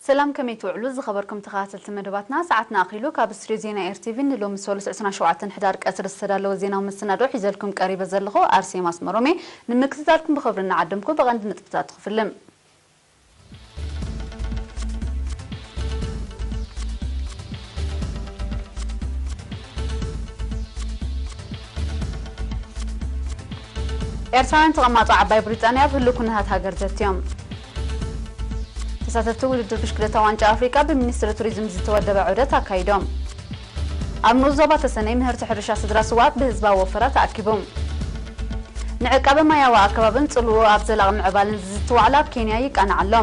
ሰላም፣ ከመይ ትውዕሉ ዝኸበርኩም ተኸታተልቲ መደባትና? ሰዓትና ኣኺሉ። ካብ ስቱድዮ ዜና ኤር ቲ ቪ ንሎሚ ሰሉስ ዕስራን ሸውዓተን ሕዳር ቀትሪ ዝተዳለወ ዜናዊ መሰናዶ ሒዘልኩም ቀሪበ ዘለኹ ኣርሴማ ኣስመሮሜ። ንምክትታልኩም ብኽብሪ እናዓደምኩ ብቐንዲ ነጥብታት ክፍልም። ኤርትራውያን ተቐማጦ ዓባይ ብሪጣንያ ኣብ ህሉው ኩነታት ሃገር ዘትዮም። ተሳተፍቲ ውድድር ብሽክለታ ዋንጫ ኣፍሪቃ ብሚኒስትሪ ቱሪዝም ዝተወደበ ዑደት ኣካይዶም። ኣብ ንኡስ ዞባ ተሰነይ ምህርቲ ሕርሻ ስድራ ስውኣት ብህዝባዊ ወፈራ ተኣኪቡ። ንዕቃበ ማያዊ ኣከባብን ጽልውኡ ኣብ ዘላቒ ምዕባለን ዝዝቲ ዋዕላ ኣብ ኬንያ ይቃናዕ ኣሎ።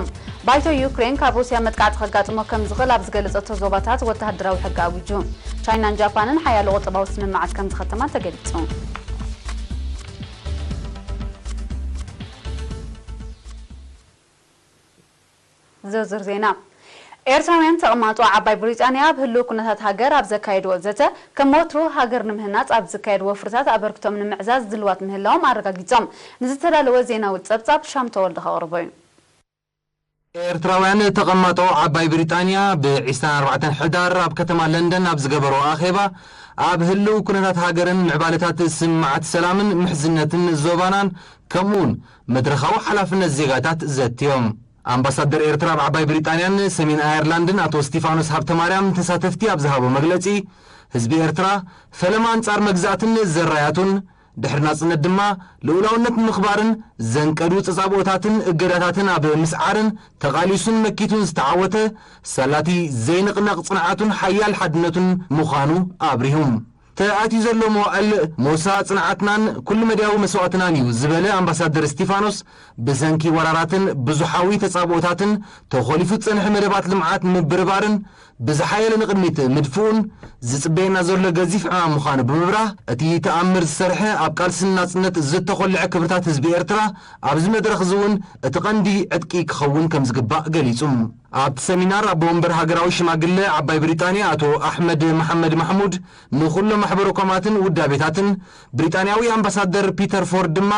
ባይቶ ዩክሬን ካብ ሩስያ መጥቃዕቲ ከጋጥሞ ከም ዝኽእል ኣብ ዝገለጸቶ ዞባታት ወተሃደራዊ ሕጊ ኣዊጁ። ቻይናን ጃፓንን ሓያሎ ቁጠባዊ ስምምዓት ከም ዝኸተማ ተገሊጹ። ዝርዝር ዜና። ኤርትራውያን ተቐማጦ ዓባይ ብሪጣንያ ኣብ ህሉው ኩነታት ሃገር ኣብ ዘካየድዎ ዘተ፣ ከም ወትሩ ሃገር ንምህናጽ ኣብ ዝካየድ ወፍርታት ኣበርክቶም ንምዕዛዝ ድልዋት ምህላዎም ኣረጋጊጾም። ንዝተዳለወ ዜናዊ ጸብጻብ ሻም ተወልደ ከቕርቦ እዩ። ኤርትራውያን ተቐማጦ ዓባይ ብሪጣንያ ብ ዕስራን ኣርባዕተን ሕዳር ኣብ ከተማ ለንደን ኣብ ዝገበሮ ኣኼባ፣ ኣብ ህልው ኩነታት ሃገርን ምዕባለታት ስምምዓት ሰላምን ምሕዝነትን ዞባናን፣ ከምኡውን መድረኻዊ ሓላፍነት ዜጋታት ዘትዮም። ኣምባሳደር ኤርትራ ኣብ ዓባይ ብሪጣንያን ሰሜን ኣየርላንድን ኣቶ ስቲፋኖስ ሃብተማርያም ንተሳተፍቲ ኣብ ዝሃቦ መግለጺ፣ ህዝቢ ኤርትራ ፈለማ ኣንጻር መግዛእትን ዘራያቱን፣ ድሕሪ ናጽነት ድማ ልኡላውነት ንምኽባርን ዘንቀዱ ተጻብኦታትን እገዳታትን ኣብ ምስዓርን ተቓሊሱን መኪቱን ዝተዓወተ፣ ሳላቲ ዘይንቕነቕ ጽንዓቱን ሓያል ሓድነቱን ምዃኑ ኣብሪሁ። ተኣትዩ ዘሎ መዋእል ሞሳ ጽንዓትናን ኩሉ መዳያዊ መስዋእትናን እዩ ዝበለ ኣምባሳደር እስቲፋኖስ፣ ብሰንኪ ወራራትን ብዙሓዊ ተጻብኦታትን ተኾሊፉ ዝጸንሐ መደባት ልምዓት ምብርባርን ብዝሓየለ ንቕድሚት ምድፍኡን ዝጽበየና ዘሎ ገዚፍ ዕማም ምዃኑ ብምብራህ፣ እቲ ተኣምር ዝሰርሐ ኣብ ቃልስን ናጽነት ዝተኾልዐ ክብርታት ህዝቢ ኤርትራ ኣብዚ መድረኽ እዚ እውን እቲ ቀንዲ ዕጥቂ ክኸውን ከም ዝግባእ ገሊጹ። ኣብቲ ሰሚናር ኣቦ ወንበር ሃገራዊ ሽማግለ ዓባይ ብሪጣንያ ኣቶ ኣሕመድ መሓመድ ማሕሙድ ንኹሎም ማሕበረ ኮማትን ውዳቤታትን፣ ብሪጣንያዊ ኣምባሳደር ፒተር ፎርድ ድማ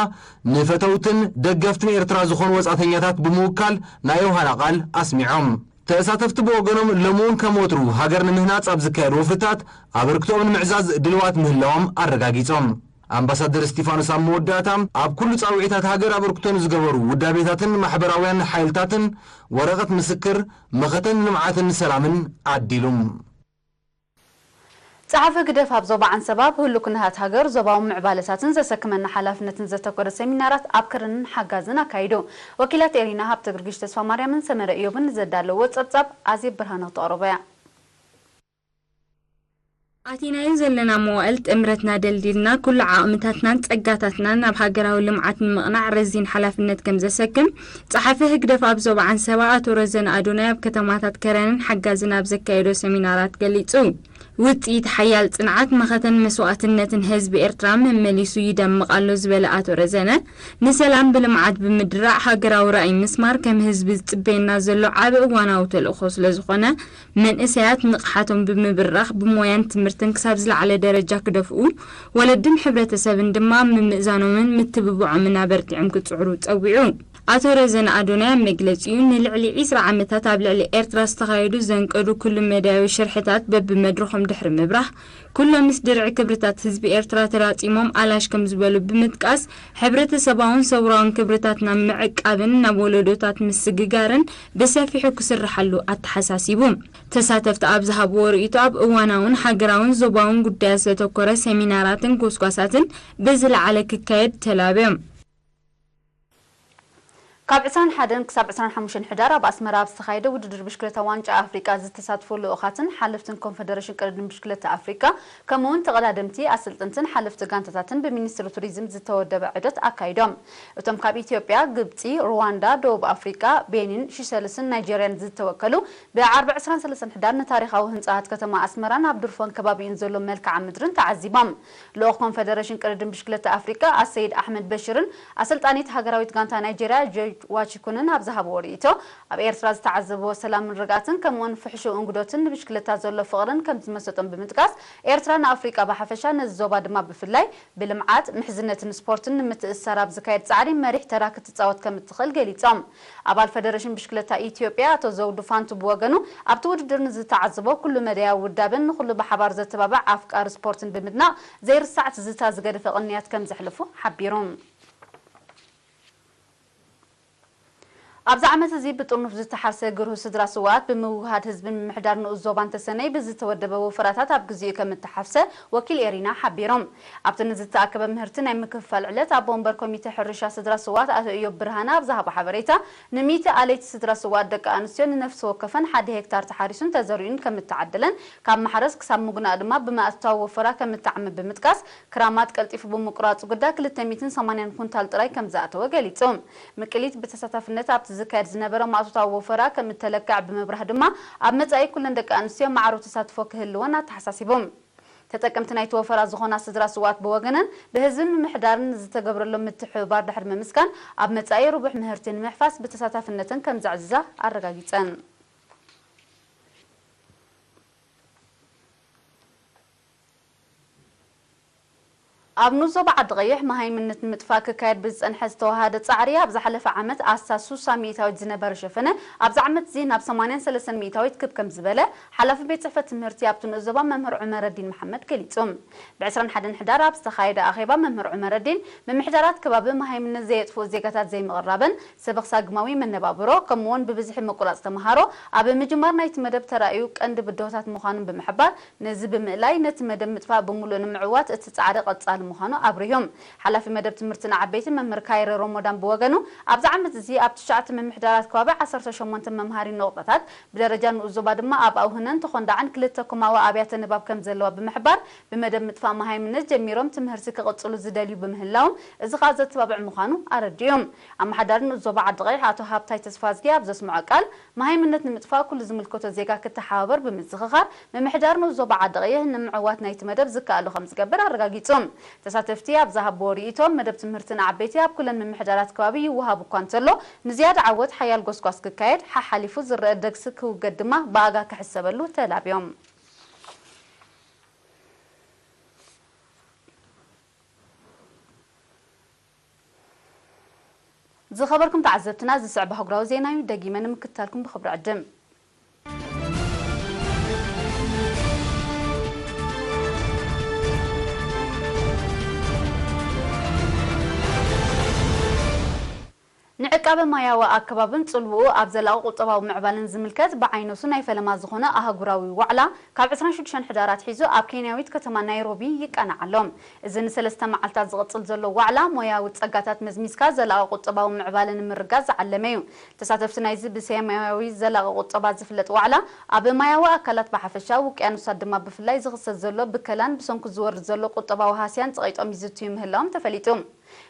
ንፈተውትን ደገፍትን ኤርትራ ዝኾኑ ወጻእተኛታት ብምውካል ናይ ዮሃና ቃል ኣስሚዖም። ተሳተፍቲ ብወገኖም፣ ሎሚ እውን ከም ወትሩ ሃገር ንምህናጽ ኣብ ዝካየድ ወፍርታት ኣበርክቶኦም ንምዕዛዝ ድልዋት ምህላዎም ኣረጋጊጾም። ኣምባሳደር እስቲፋኖስ ኣብ መወዳእታ፣ ኣብ ኩሉ ጻውዒታት ሃገር ኣበርክቶ ንዝገበሩ ውዳቤታትን ማሕበራውያን ሓይልታትን ወረቐት ምስክር መኸተን ልምዓትን ሰላምን ዓዲሉ። ጸሓፊ ህግደፍ ኣብ ዞባ ዓንሰባ ብህሉ ኩነታት ሃገር ዞባዊ ምዕባለታትን ዘሰክመና ሓላፍነትን ዘተኮረ ሰሚናራት ኣብ ክርንን ሓጋዝን ኣካይዱ። ወኪላት ኤሪና ሃብተ ግርግሽ ተስፋ ማርያምን ሰመረ እዮብን ንዘዳለዎ ጸብጻብ ኣዜብ ብርሃነ ክተቕርቦ እያ። ኣቲናዮ ዘለና መዋእል ጥምረትና ደልዲልና ኩሉ ዓቕምታትናን ጸጋታትናን ናብ ሃገራዊ ልምዓት ንምቕናዕ ረዚን ሓላፍነት ከም ዘሰክም ጸሓፊ ህግደፍ ኣብ ዞባ ዓንሰባ ኣቶ ረዘን ኣዶናይ ኣብ ከተማታት ከረንን ሓጋዝን ኣብ ዘካየዶ ሰሚናራት ገሊጹ። ውጽኢት ሓያል ጽንዓት፣ መኸተን መስዋእትነትን ህዝቢ ኤርትራ መመሊሱ ይደምቕ ኣሎ ዝበለ ኣቶ ረዘነ፣ ንሰላም ብልምዓት ብምድራዕ ሃገራዊ ራእይ ምስማር ከም ህዝቢ ዝጽበየና ዘሎ ዓቢ እዋናዊ ተልእኾ ስለ ዝኾነ፣ መንእሰያት ንቕሓቶም ብምብራኽ ብሞያን ትምህርትን ክሳብ ዝለዓለ ደረጃ ክደፍኡ፣ ወለድን ሕብረተሰብን ድማ ምምእዛኖምን ምትብብዖምን ኣበርቲዖም ክጽዕሩ ጸዊዑ። ኣቶ ረዘን ኣዶናይ ኣብ መግለጺኡ፣ ንልዕሊ ዒስራ ዓመታት ኣብ ልዕሊ ኤርትራ ዝተኻየዱ ዘንቀዱ ኩሉ መዳያዊ ሽርሕታት በብመድረኾም ድሕሪ ምብራህ፣ ኩሎም ምስ ድርዒ ክብርታት ህዝቢ ኤርትራ ተላጺሞም ኣላሽ ከም ዝበሉ ብምጥቃስ፣ ሕብረተሰባውን ሰውራውን ክብርታት ናብ ምዕቃብን ናብ ወለዶታት ምስግጋርን ብሰፊሑ ክስርሓሉ ኣተሓሳሲቡ። ተሳተፍቲ ኣብ ዝሃብዎ ርእይቶ፣ ኣብ እዋናውን ሃገራውን ዞባውን ጉዳያት ዘተኮረ ሰሚናራትን ጎስጓሳትን ብዝለዓለ ክካየድ ተላብዮም። ካብ ዕስራን ሓደን ክሳብ ዕስራን ሓሙሽተን ሕዳር ኣብ ኣስመራ ኣብ ዝተኻየደ ውድድር ብሽክለታ ዋንጫ ኣፍሪቃ ዝተሳትፉ ልኡኻትን ሓለፍትን ኮንፈደሬሽን ቅድድም ብሽክለታ ኣፍሪቃ፣ ከምኡ'ውን ተቐዳደምቲ፣ ኣሰልጠንትን ሓለፍቲ ጋንታታትን ብሚኒስትሪ ቱሪዝም ዝተወደበ ዑደት ኣካይዶም። እቶም ካብ ኢትዮጵያ፣ ግብጺ፣ ሩዋንዳ፣ ደቡብ ኣፍሪቃ፣ ቤኒን፣ ሺሰልስን ናይጄርያን ዝተወከሉ፣ ብዓርቢ ዕስራን ሰለስተን ሕዳር ንታሪኻዊ ህንጻታት ከተማ ኣስመራን ኣብ ድርፎን ከባቢኡን ዘሎ መልክዓ ምድርን ተዓዚቦም። ልኡኽ ኮንፈደሬሽን ቅድድም ብሽክለታ ኣፍሪቃ ኣሰይድ ኣሕመድ በሽርን ኣሰልጣኒት ሃገራዊት ጋንታ ናይጄርያ ጆይ ዋቺኩንን ኣብ ዝሃብዎ ርእይቶ፣ ኣብ ኤርትራ ዝተዓዘብዎ ሰላምን ርግኣትን ከምኡውን ፍሕሹው እንግዶትን ንብሽክለታ ዘሎ ፍቕርን ከም ዝመሰጦም ብምጥቃስ፣ ኤርትራ ንኣፍሪቃ ብሓፈሻ ነዚ ዞባ ድማ ብፍላይ ብልምዓት፣ ምሕዝነትን ስፖርትን ንምትእስሳር ኣብ ዝካየድ ጻዕሪ መሪሕ ተራ ክትጻወት ከም እትኽእል ገሊጾም። ኣባል ፈደረሽን ብሽክለታ ኢትዮጵያ ኣቶ ዘውዱ ፋንቱ ብወገኑ፣ ኣብቲ ውድድር ንዝተዓዘቦ ኩሉ መዳያዊ ውዳበን ንኹሉ ብሓባር ዘተባብዕ ኣፍቃሪ ስፖርትን ብምድናቕ፣ ዘይርሳዕ ትዝታ ዝገደፈ ቅንያት ከም ዘሕለፉ ሓቢሩ። ኣብዚ ዓመት እዚ ብጥርኑፍ ዝተሓርሰ ግርሁ ስድራ ስውኣት ብምውህሃድ ህዝብን ምምሕዳር ንኡስ ዞባን ተሰነይ ብዝተወደበ ወፈራታት ኣብ ግዜኡ ከም እተሓፍሰ ወኪል ኤሪና ሓቢሮም። ኣብቲ ንዝተኣከበ ምህርቲ ናይ ምክፍፋል ዕለት ኣቦ ወንበር ኮሚተ ሕርሻ ስድራ ስውኣት ኣቶ እዮብ ብርሃነ ኣብ ዝሃቦ ሓበሬታ፣ ንሚእቲ ኣለይቲ ስድራ ስውኣት ደቂ ኣንስትዮ ንነፍሲ ወከፈን ሓደ ሄክታር ተሓሪሱን ተዘሪኡን ከም እተዓደለን ካብ ማሕረስ ክሳብ ምጉናእ ድማ ብመእታዊ ወፈራ ከም እተዓመ ብምጥቃስ፣ ክራማት ቀልጢፉ ብምቁራጹ ግዳ ክልተ ሚእትን ሰማንያን ኩንታል ጥራይ ከም ዝኣተወ ገሊጹ። ምቅሊት ብተሳታፍነት ኣብቲ ዝካየድ ዝነበረ ማእቶታዊ ወፈራ ከም እተለክዐ ብምብራህ ድማ፣ ኣብ መጻኢ ኩለን ደቂ ኣንስትዮ ማዕሮ ተሳትፎ ክህልወን ኣተሓሳሲቡ። ተጠቀምቲ ናይቲ ወፈራ ዝኾና ስድራ ስውኣት ብወገነን ብህዝብን ምምሕዳርን ንዝተገብረሎም ምትሕብባር ድሕሪ ምምስጋን፣ ኣብ መጻኢ ርቡሕ ምህርቲ ንምሕፋስ ብተሳታፍነተን ከም ዘዕዝዛ ኣረጋጊጸን። ኣብ ንኡስ ዞባ ዓዲ ቀይሕ መሃይምነት ንምጥፋእ ክካየድ ብዝጸንሐ ዝተወሃደ ጻዕሪ፣ ኣብ ዝሓለፈ ዓመት ኣስታት ሱሳ ሚእታዊት ዝነበረ ሸፈነ፣ ኣብዚ ዓመት እዚ ናብ ሰማንያን ሰለስተን ሚእታዊት ክብ ከም ዝበለ፣ ሓላፊ ቤት ጽሕፈት ትምህርቲ ኣብቲ ንኡስ ዞባ መምህር ዑመረዲን መሓመድ ገሊጹ። ብ ዕስራን ሓደን ሕዳር ኣብ ዝተኻየደ ኣኼባ መምህር ዑመረዲን፣ ምምሕዳራት ከባቢ መሃይምነት ዘየጥፍኡ ዜጋታት ዘይምቕራበን፣ ሰበኽ ሳግማዊ መነባብሮ፣ ከምኡውን ብብዝሒ ምቁራጽ ተመሃሮ ኣብ ምጅማር ናይቲ መደብ ተራእዩ ቀንዲ ብድሆታት ምዃኑን ብምሕባር፣ ነዚ ብምእላይ ነቲ መደብ ምጥፋእ ብምሉእ ንምዕዋት እቲ ጻዕሪ ቀጻሊ ምዃኑ ኣብሪሁ። ሓላፊ መደብ ትምህርቲ ንዓበይቲ መምህር ካይረ ሮሞዳን ብወገኑ፣ ኣብዚ ዓመት እዚ ኣብ ትሽዓተ ምምሕዳራት ከባቢ ዓሰርተ ሸሞንተ መምሃሪ ነቑጣታት፣ ብደረጃ ንኡስ ዞባ ድማ ኣብ ኣውህነን ተኾንዳዕን ክልተ ኮማዊ ኣብያተ ንባብ ከም ዘለዋ ብምሕባር፣ ብመደብ ምጥፋእ መሃይምነት ጀሚሮም ትምህርቲ ክቕጽሉ ዝደልዩ ብምህላዎም፣ እዚ ኸኣ ዘተባብዕ ምዃኑ ኣረዲኡ። ኣመሓዳሪ ንኡስ ዞባ ዓዲ ቀይሕ ኣቶ ሃብታይ ተስፋዝጊ ኣብ ዘስምዖ ቃል፣ መሃይምነት ንምጥፋእ ኩሉ ዝምልከቶ ዜጋ ክተሓባበር ብምዝኽኻር፣ ምምሕዳር ንኡስ ዞባ ዓዲ ቀይሕ ንምዕዋት ናይቲ መደብ ዝከኣሎ ከም ዝገብር ኣረጋጊጹ። ተሳተፍቲ ኣብ ዝሃብዎ ርእይቶ፣ መደብ ትምህርቲ ንዓበይቲ ኣብ ኩለን ምምሕዳራት ከባቢ ይወሃብ እኳ እንተሎ፣ ንዝያዳ ዓወት ሓያል ጎስጓስ ክካየድ፣ ሓሓሊፉ ዝረአ ደግሲ ክውገድ ድማ ብኣጋ ክሕሰበሉ ተላብዮም። ዝኸበርኩም ተዓዘብትና፣ ዝስዕብ ኣህጉራዊ ዜና እዩ። ደጊመ ንምክትታልኩም ብኽብሪ ዕድም። ንዕቃበ ማያዊ ኣከባብን ጽልውኡ ኣብ ዘላቒ ቁጠባዊ ምዕባለን ዝምልከት ብዓይነቱ ናይ ፈለማ ዝኾነ ኣህጉራዊ ዋዕላ ካብ ዕስራን ሽዱሽተን ሕዳር ኣትሒዙ ኣብ ኬንያዊት ከተማ ናይሮቢ ይቃናዕ ኣሎ። እዚ ንሰለስተ መዓልታት ዝቕጽል ዘሎ ዋዕላ ሞያዊ ጸጋታት መዝሚዝካ ዘላቒ ቁጠባዊ ምዕባለ ንምርጋጽ ዝዓለመ እዩ። ተሳተፍቲ ናይዚ ብሰማያዊ ዘላቒ ቁጠባ ዝፍለጥ ዋዕላ ኣብ ማያዊ ኣካላት ብሓፈሻ ውቅያኖሳት ድማ ብፍላይ ዝኽሰት ዘሎ ብከላን ብሰንኩ ዝወርድ ዘሎ ቁጠባዊ ሃስያን ጸቒጦም ይዝትዩ ምህላዎም ተፈሊጡ።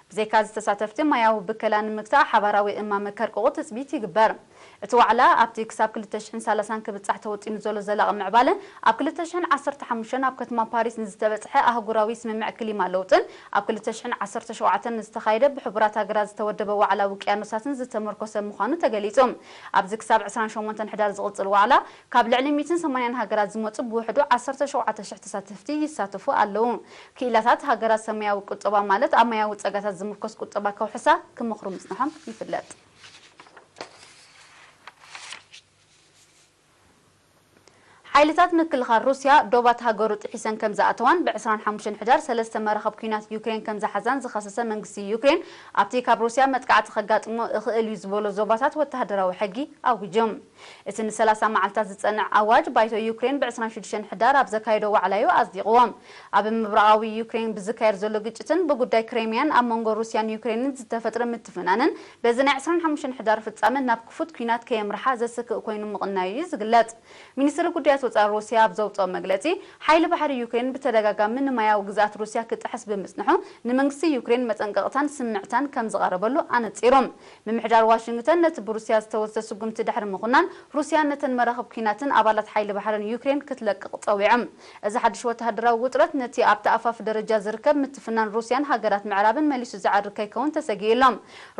ብዘይካዚ ተሳተፍቲ ማያዊ ብከላ ንምግታእ ሓባራዊ እማመ ከርቅቑ ትጽቢት ይግበር። እቲ ዋዕላ ኣብቲ ክሳብ ክልተ ሽሕን ሰላሳን ክብጻሕ ተወጢኑ ዘሎ ዘላቒ ምዕባለ ኣብ ክልተ ሽሕን ዓሰርተ ሓሙሽተን ኣብ ከተማ ፓሪስ ንዝተበጽሐ ኣህጉራዊ ስምምዕ ክሊማ ለውጥን ኣብ ክልተ ሽሕን ዓሰርተ ሸውዓተን ንዝተኻየደ ብሕቡራት ሃገራት ዝተወደበ ዋዕላ ውቅያኖሳትን ዝተመርኮሰ ምዃኑ ተገሊጹ። ኣብዚ ክሳብ ዕስራን ሸሞንተን ሕዳር ዝቕጽል ዋዕላ ካብ ልዕሊ ሚእትን ሰማንያን ሃገራት ዝመጹ ብውሕዱ ዓሰርተ ሸውዓተ ሽሕ ተሳተፍቲ ይሳተፉ ኣለዉ። ክኢላታት ሃገራት ሰማያዊ ቁጠባ ማለት ኣብ ማያዊ ጸጋታት ዝምርኮስ ቁጠባ ከውሕሳ ክመኽሩ ምጽንሖም ይፍለጥ። ሓይልታት ምክልኻል ሩስያ ዶባት ሃገሩ ጥሒሰን ከም ዝኣተዋን ብ ዕስራን ሓሙሽተን ሕዳር ሰለስተ መራኸብ ኲናት ዩክሬን ከም ዝሓዛን ዝኸሰሰ መንግስቲ ዩክሬን፣ ኣብቲ ካብ ሩስያ መጥቃዕቲ ከጋጥሞ እኽእል እዩ ዝበሎ ዞባታት ወተሃደራዊ ሕጊ ኣዊጁ። እቲ ንሰላሳ መዓልታት ዝጸንዕ ኣዋጅ ባይቶ ዩክሬን ብ ዕስራን ሽዱሽተን ሕዳር ኣብ ዘካየዶ ዋዕላ እዩ ኣጽዲቕዎ። ኣብ ምብራቓዊ ዩክሬን ብዝካየድ ዘሎ ግጭትን ብጉዳይ ክሬምያን ኣብ መንጎ ሩስያን ዩክሬንን ዝተፈጥረ ምትፍናንን በዚ ናይ ዕስራን ሓሙሽተን ሕዳር ፍጻመ ናብ ክፉት ኲናት ከየምርሓ ዘስክእ ኮይኑ ምቕናዩ እዩ ዝግለጽ። ሚኒስትሪ ጉዳያት ወጻኢ ሩስያ ኣብ ዘውጽኦ መግለጺ፣ ሓይሊ ባሕሪ ዩክሬን ብተደጋጋሚ ንማያዊ ግዝኣት ሩስያ ክጥሕስ ብምጽንሑ፣ ንመንግስቲ ዩክሬን መጠንቀቕታን ስምዕታን ከም ዝቐረበሉ ኣነጺሩ። ምምሕዳር ዋሽንግተን ነቲ ብሩስያ ዝተወስደ ስጉምቲ ድሕሪ ምኹናን፣ ሩስያ ነተን መራኽብ ኲናትን ኣባላት ሓይሊ ባሕርን ዩክሬን ክትለቅቕ ጸዊዖም። እዚ ሓድሽ ወተሃደራዊ ውጥረት ነቲ ኣብቲ ኣፋፍ ደረጃ ዝርከብ ምትፍናን ሩስያን ሃገራት ምዕራብን መሊሱ ዝዓርግ ከይከውን ተሰጊኡ ኣሎ።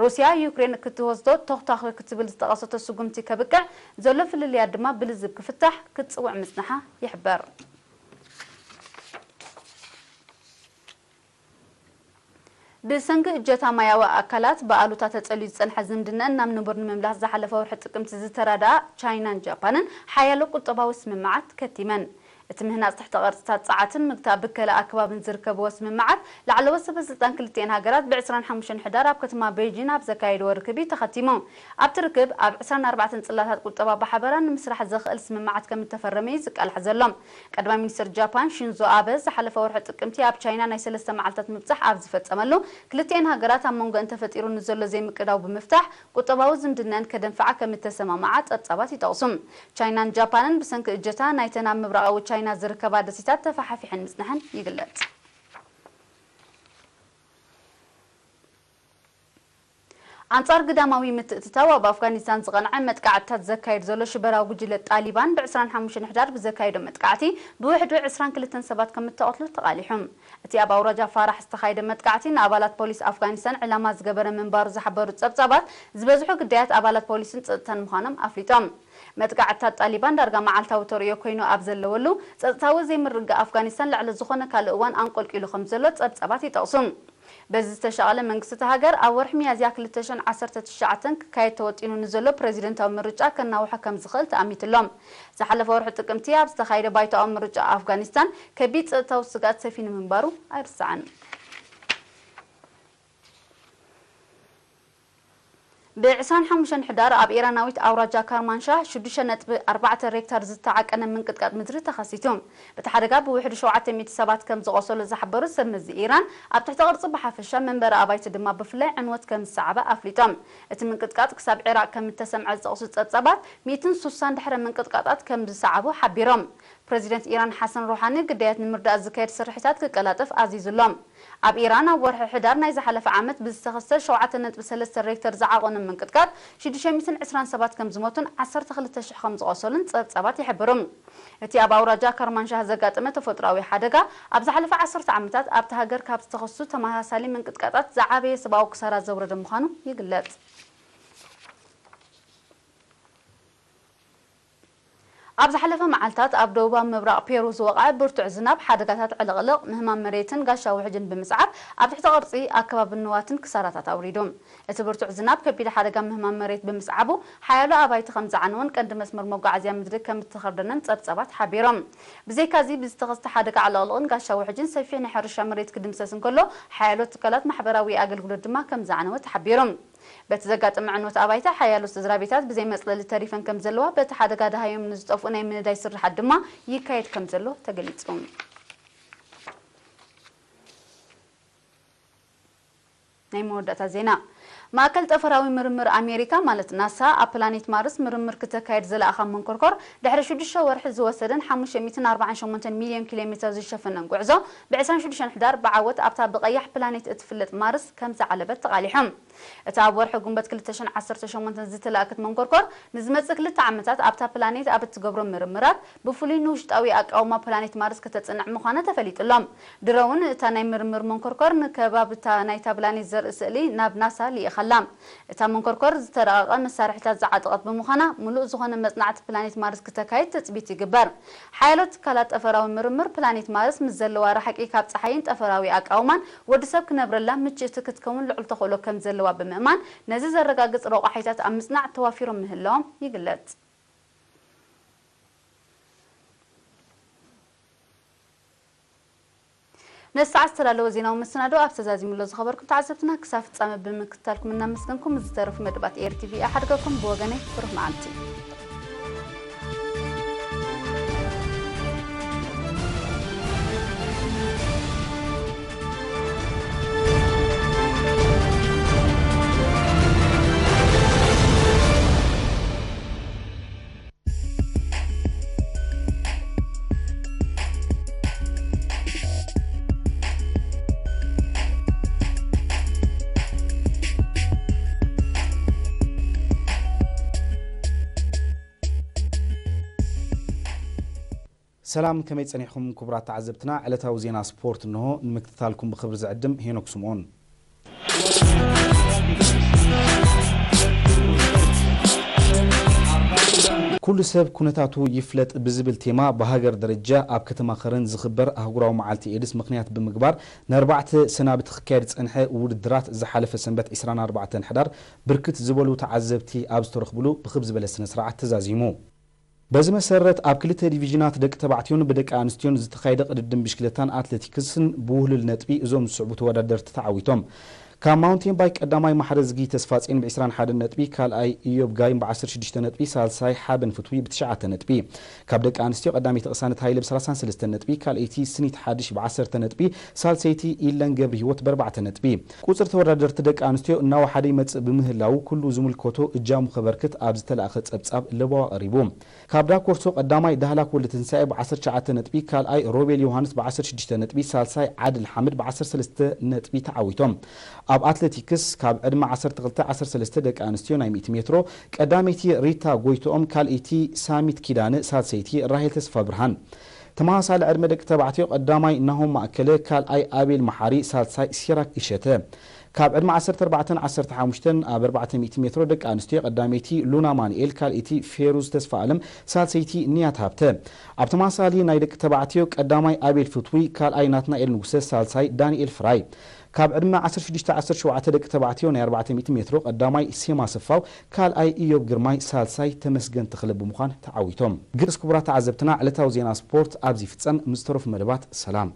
ሩስያ ዩክሬን ክትወስዶ ተኹታኹ ክትብል ዝጠቐሰቶ ስጉምቲ ከብቅዕ፣ ዘሎ ፍልልያት ድማ ብልዝብ ክፍታሕ ክትጽውዕ ምጽንሓ ይሕበር። ብሰንኪ እጀታ ማያዊ ኣካላት ብኣሉታ ተጸልዩ ዝጸንሐ ዝምድናን ናብ ንቡር ንምምላስ ዝሓለፈ ወርሒ ጥቅምቲ ዝተራድኣ ቻይናን ጃፓንን ሓያሎ ቁጠባዊ ስምምዓት ከቲመን። እቲ ምህናጽ ትሕተ ቅርጽታት ጸዓትን ምግታእ ብከላ ኣከባብን ዝርከብዎ ስምምዓት ላዕለዎት ሰበ ስልጣን ክልቲኤን ሃገራት ብ ዕስራን ሓሙሽተን ሕዳር ኣብ ከተማ ቤጂን ኣብ ዘካየድዎ ርክብ እዩ ተኸቲሙ። ኣብቲ ርክብ ኣብ ዕስራን ኣርባዕተን ጽላታት ቁጠባ ብሓበራ ንምስራሕ ዘኽእል ስምምዓት ከም እተፈረመ እዩ ዝቃላሕ ዘሎ። ቀዳማይ ሚኒስትር ጃፓን ሺንዞ ኣበ ዝሓለፈ ወርሒ ጥቅምቲ ኣብ ቻይና ናይ ሰለስተ መዓልታት ምብጻሕ ኣብ ዝፈጸመሉ፣ ክልቲኤን ሃገራት ኣብ መንጎ እንተፈጢሩ ንዘሎ ዘይምቅዳው ብምፍታሕ ቁጠባዊ ዝምድናን ከደንፍዓ ከም እተሰማምዓ ጸብጻባት ይጠቕሱ። ቻይናን ጃፓንን ብሰንኪ እጀታ ናይተን ኣብ ምብራቓዊ ቻይና ዝርከባ ደሴታት ተፋሓፊሐን ምጽንሐን ይግለጽ። ኣንጻር ግዳማዊ ምትእትታው ኣብ ኣፍጋኒስታን ዝቐንዐ መጥቃዕትታት ዘካየድ ዘሎ ሽበራዊ ጉጅለ ጣሊባን ብ ዕስራን ሓሙሽተን ሕዳር ብዘካየዶ መጥቃዕቲ ብውሕዱ ዕስራን ክልተን ሰባት ከም እተቐትሉ ተቓሊሑ። እቲ ኣብ ኣውራጃ ፋራሕ ዝተኻየደ መጥቃዕቲ ንኣባላት ፖሊስ ኣፍጋኒስታን ዕላማ ዝገበረ ምንባሩ ዝሓበሩ ጸብጻባት፣ ዝበዝሑ ግዳያት ኣባላት ፖሊስን ጸጥታን ምዃኖም ኣፍሊጦም። መጥቃዕትታት ጣሊባን ዳርጋ መዓልታዊ ተርእዮ ኮይኑ ኣብ ዘለወሉ፣ ጸጥታዊ ዘይምርግጋእ ኣፍጋኒስታን ልዕሊ ዝኾነ ካልእ እዋን ኣንቆልቂሉ ከም ዘሎ ጸብጻባት ይጠቕሱ። በዚ ዝተሻቐለ መንግስቲ እታ ሃገር ኣብ ወርሒ ሚያዝያ ክልተ ሽሕን ዓሰርተ ትሽዓተን ክካየድ ተወጢኑ ንዘሎ ፕረዚደንታዊ ምርጫ ከናውሖ ከም ዝኽእል ተኣሚቱ ኣሎ። ዝሓለፈ ወርሒ ጥቅምቲ ኣብ ዝተኻየደ ባይቶኣዊ ምርጫ ኣፍጋኒስታን ከቢድ ጸጥታዊ ስግኣት ሰፊኑ ምንባሩ ኣይርሳዕን። ብ ዕስራን ሓሙሽተን ሕዳር ኣብ ኢራናዊት ኣውራጃ ካርማንሻህ ሽዱሽተ ነጥቢ ኣርባዕተ ሬክተር ዝተዓቀነ ምንቅጥቃጥ ምድሪ ተኸሲቱ። በቲ ሓደጋ ብውሕዱ ሸውዓተ ሚእቲ ሰባት ከም ዝቖሰሉ ዝሓበሩ ሰብ መዚ ኢራን፣ ኣብ ትሕቲ ቅርጺ ብሓፈሻ መንበሪ ኣባይቲ ድማ ብፍላይ ዕንወት ከም ዝሰዓበ ኣፍሊጦም። እቲ ምንቅጥቃጥ ክሳብ ዒራቕ ከም እተሰምዐ ዝጠቕሱ ጸብጻባት፣ ሚእትን ሱሳን ድሕረ ምንቅጥቃጣት ከም ዝሰዓቡ ሓቢሮም። ፕረዚደንት ኢራን ሓሰን ሮሓኒ ግዳያት ንምርዳእ ዝካየድ ስርሒታት ክቀላጠፍ ኣዚዙ ኣሎ። ኣብ ኢራን ኣብ ወርሒ ሕዳር ናይ ዝሓለፈ ዓመት ብዝተኸስተ ሸውዓተ ነጥቢ ሰለስተ ሬክተር ዝዓቐኑ ምንቅጥቃጥ ሽዱሽተ ሚእትን ዕስራን ሰባት ከም ዝሞቱን ዓሰርተ ክልተ ሽሕ ከም ዝቖሰሉን ጸብጻባት ይሕብሩ። እቲ ኣብ ኣውራጃ ከርማንሻህ ዘጋጠመ ተፈጥሮኣዊ ሓደጋ ኣብ ዝሓለፈ ዓሰርተ ዓመታት ኣብታ ሃገር ካብ ዝተኸስቱ ተመሳሳሊ ምንቅጥቃጣት ዝዓበየ ሰብኣዊ ክሳራ ዘውረደ ምዃኑ ይግለጽ። ኣብ ዝሓለፈ መዓልታት ኣብ ደቡባዊ ምብራቕ ፔሩ ዝወቕዐ ብርቱዕ ዝናብ ሓደጋታት ዕልቕልቕ፣ ምህማም መሬትን ጋሻ ውሕጅን ብምስዓብ ኣብ ትሕቲ ቅርጺ ኣከባብን ንዋትን ክሳራታት ኣውሪዱ። እቲ ብርቱዕ ዝናብ ከቢድ ሓደጋ ምህማም መሬት ብምስዓቡ ሓያሎ ኣባይቲ ከም ዝዓነወን ቀንዲ መስመር መጓዓዝያ ምድሪ ከም እተኸርደነን ጸብጻባት ሓቢሮም። ብዘይካዚ ብዝተኸስተ ሓደጋ ዕልቕልቕን ጋሻ ውሕጅን ሰፊሕ ናይ ሕርሻ መሬት ክድምሰስ እንከሎ ሓያሎ ትካላት ማሕበራዊ ኣገልግሎት ድማ ከም ዝዓነወ ተሓቢሩ። በቲ ዘጋጠመ ዕንወት ኣባይቲ ሓያሎ ስድራ ቤታት ብዘይ መጽለሊ ተሪፈን ከም ዘለዋ፣ በቲ ሓደጋ ደሃዮም ንዝጠፍኡ ናይ ምንዳይ ስርሓት ድማ ይካየድ ከም ዘሎ ተገሊጹ። ናይ መወዳእታ ዜና። ማእከል ጠፈራዊ ምርምር ኣሜሪካ ማለት ናሳ ኣብ ፕላኔት ማርስ ምርምር ክተካየድ ዝለኣኻ መንኮርኮር ድሕሪ ሽዱሽተ ወርሒ ዝወሰደን ሓሙሽተ ሚእትን ኣርባዓን ሸሞንተን ሚልዮን ኪሎ ሜትር ዝሸፈነን ጉዕዞ ብ ዕስራን ሽዱሽተን ሕዳር ብዓወት ኣብታ ብቐያሕ ፕላኔት እትፍለጥ ማርስ ከም ዝዓለበት ተቓሊሑ። እታ ኣብ ወርሒ ጉንበት ክልተ ሽሕን ዓሰርተ ሸሞንተን ዝተላእከት መንኮርኮር ንዝመጽእ ክልተ ዓመታት ኣብታ ፕላኔት ኣብ እትገብሮ ምርምራት ብፍሉይ ንውሽጣዊ ኣቃውማ ፕላኔት ማርስ ከተጽንዕ ምዃና ተፈሊጡ ኣሎ። ድሮ እውን እታ ናይ ምርምር መንኮርኮር ንከባብታ ናይታ ፕላኔት ዘርኢ ስእሊ ናብ ናሳ ልኢኻላ። እታ መንኮርኮር ዝተረቐቐ መሳርሒታት ዝዓጠቐት ብምዃና፣ ምሉእ ዝኾነ መጽናዕቲ ፕላኔት ማርስ ክተካይድ ትጽቢት ይግበር። ሓያሎ ትካላት ጠፈራዊ ምርምር ፕላኔት ማርስ ምስ ዘለዋ ርሕቂ ካብ ጸሓይን ጠፈራዊ ኣቃውማን ወዲ ሰብ ክነብረላ ምችእቲ ክትከውን ልዑል ተኽእሎ ከም ዘለዋ ብምእማን፣ ነዚ ዘረጋግጽ ረቋሒታት ኣብ ምጽናዕ ተዋፊሮም ምህላዎም ይግለጽ። ነዚ ሰዓት ዝተዳለወ ዜናዊ መሰናድኦ ኣብ ተዛዚሙሎ ዝኸበርኩም ተዓዘብትና ክሳብ ፍጻመ ብምክትታልኩም እናመስገንኩም፣ ዝተረፉ መደባት ኤር ቲቪ ይሓድገኩም። ብወገነይ ብሩኽ መዓልቲ። ሰላም፣ ከመይ ጸኒሕኩም ክቡራት ተዓዘብትና? ዕለታዊ ዜና ስፖርት እንሆ ንምክትታልኩም ብኽብሪ ዝዕድም ሄኖክ ስምኦን። ኩሉ ሰብ ኩነታቱ ይፍለጥ ብዝብል ቴማ ብሃገር ደረጃ ኣብ ከተማ ከረን ዝኽበር ኣህጉራዊ መዓልቲ ኤድስ ምኽንያት ብምግባር ንኣርባዕተ ሰናብቲ ክካየድ ዝጸንሐ ውድድራት ዝሓለፈ ሰንበት ዕስራን ኣርባዕተን ሕዳር ብርክት ዝበሉ ተዓዘብቲ ኣብ ዝተረኽብሉ ብኽብ ዝበለ ስነ ስርዓት ተዛዚሙ። በዚ መሰረት ኣብ ክልተ ዲቪዥናት ደቂ ተባዕትዮን ብደቂ ኣንስትዮን ዝተኻየደ ቅድድም ብሽክለታን ኣትሌቲክስን ብውህሉል ነጥቢ እዞም ዝስዕቡ ተወዳደርቲ ተዓዊቶም። ካብ ማውንቴን ባይክ ቀዳማይ ማሕረዝጊ ተስፋጼን ብ ዕስራን ሓደን ነጥቢ፣ ካልኣይ ኢዮብ ጋይም ብ ዓሰርተ ሽዱሽተ ነጥቢ፣ ሳልሳይ ሓበን ፍትዊ ብ ትሽዓተ ነጥቢ። ካብ ደቂ ኣንስትዮ ቀዳመይቲ ቅሳነት ሃይለ ብ ሰላሳን ሰለስተን ነጥቢ፣ ካልኣይቲ ስኒት ሓድሽ ብ ዓሰርተ ነጥቢ፣ ሳልሰይቲ ኢለን ገብረ ህይወት ብ ኣርባዕተ ነጥቢ። ቁጽሪ ተወዳደርቲ ደቂ ኣንስትዮ እናወሓደ ይመጽእ ብምህላው ኩሉ ዝምልከቶ እጃሙ ከበርክት ኣብ ዝተላእኸ ጸብጻብ ለበዋ ቀሪቡ። ካብ ዳኮርሶ ቀዳማይ ዳህላክ ወልደ ትንሳኤ ብ ዓሰርተ ትሽዓተ ነጥቢ፣ ካልኣይ ሮቤል ዮሃንስ ብ ዓሰርተ ሽዱሽተ ነጥቢ፣ ሳልሳይ ዓድል ሓምድ ብ ዓሰርተ ሰለስተ ነጥቢ ተዓዊቶም። ኣብ ኣትሌቲክስ ካብ ዕድመ ዓሰርተ ክልተ ዓሰርተ ሰለስተ ደቂ ኣንስትዮ ናይ ሚእቲ ሜትሮ ቀዳመይቲ ሪታ ጎይትኦም፣ ካልኣይቲ ሳሚት ኪዳነ፣ ሳልሰይቲ ራሄል ተስፋ ብርሃን። ተመሳሳሊ ዕድመ ደቂ ተባዕትዮ ቀዳማይ ናሆም ማእከለ፣ ካልኣይ ኣቤል መሓሪ፣ ሳልሳይ ሲራክ እሸተ። ካብ ዕድመ ዓሰርተ ኣርባዕተን ዓሰርተ ሓሙሽተን ኣብ ኣርባዕተ ሚእቲ ሜትሮ ደቂ ኣንስትዮ ቀዳመይቲ ሉና ማንኤል፣ ካልኣይቲ ፌሩዝ ተስፋ ኣለም፣ ሳልሰይቲ ንያት ሃብተ። ኣብ ተመሳሳሊ ናይ ደቂ ተባዕትዮ ቀዳማይ ኣቤል ፍትዊ፣ ካልኣይ ናትናኤል ንጉሰ፣ ሳልሳይ ዳንኤል ፍራይ። ካብ ዕድመ ዓሰርተ ሽዱሽተ ዓሰርተ ሸውዓተ ደቂ ተባዕትዮ ናይ ኣርባዕተ ሚእቲ ሜትሮ ቀዳማይ ሴማ ሰፋው፣ ካልኣይ ኢዮብ ግርማይ፣ ሳልሳይ ተመስገን ተኽለ ብምዃን ተዓዊቶም። ግርስ ክቡራት ተዓዘብትና፣ ዕለታዊ ዜና ስፖርት ኣብዚ ይፍጸም። ምስ ዝተረፉ መደባት ሰላም።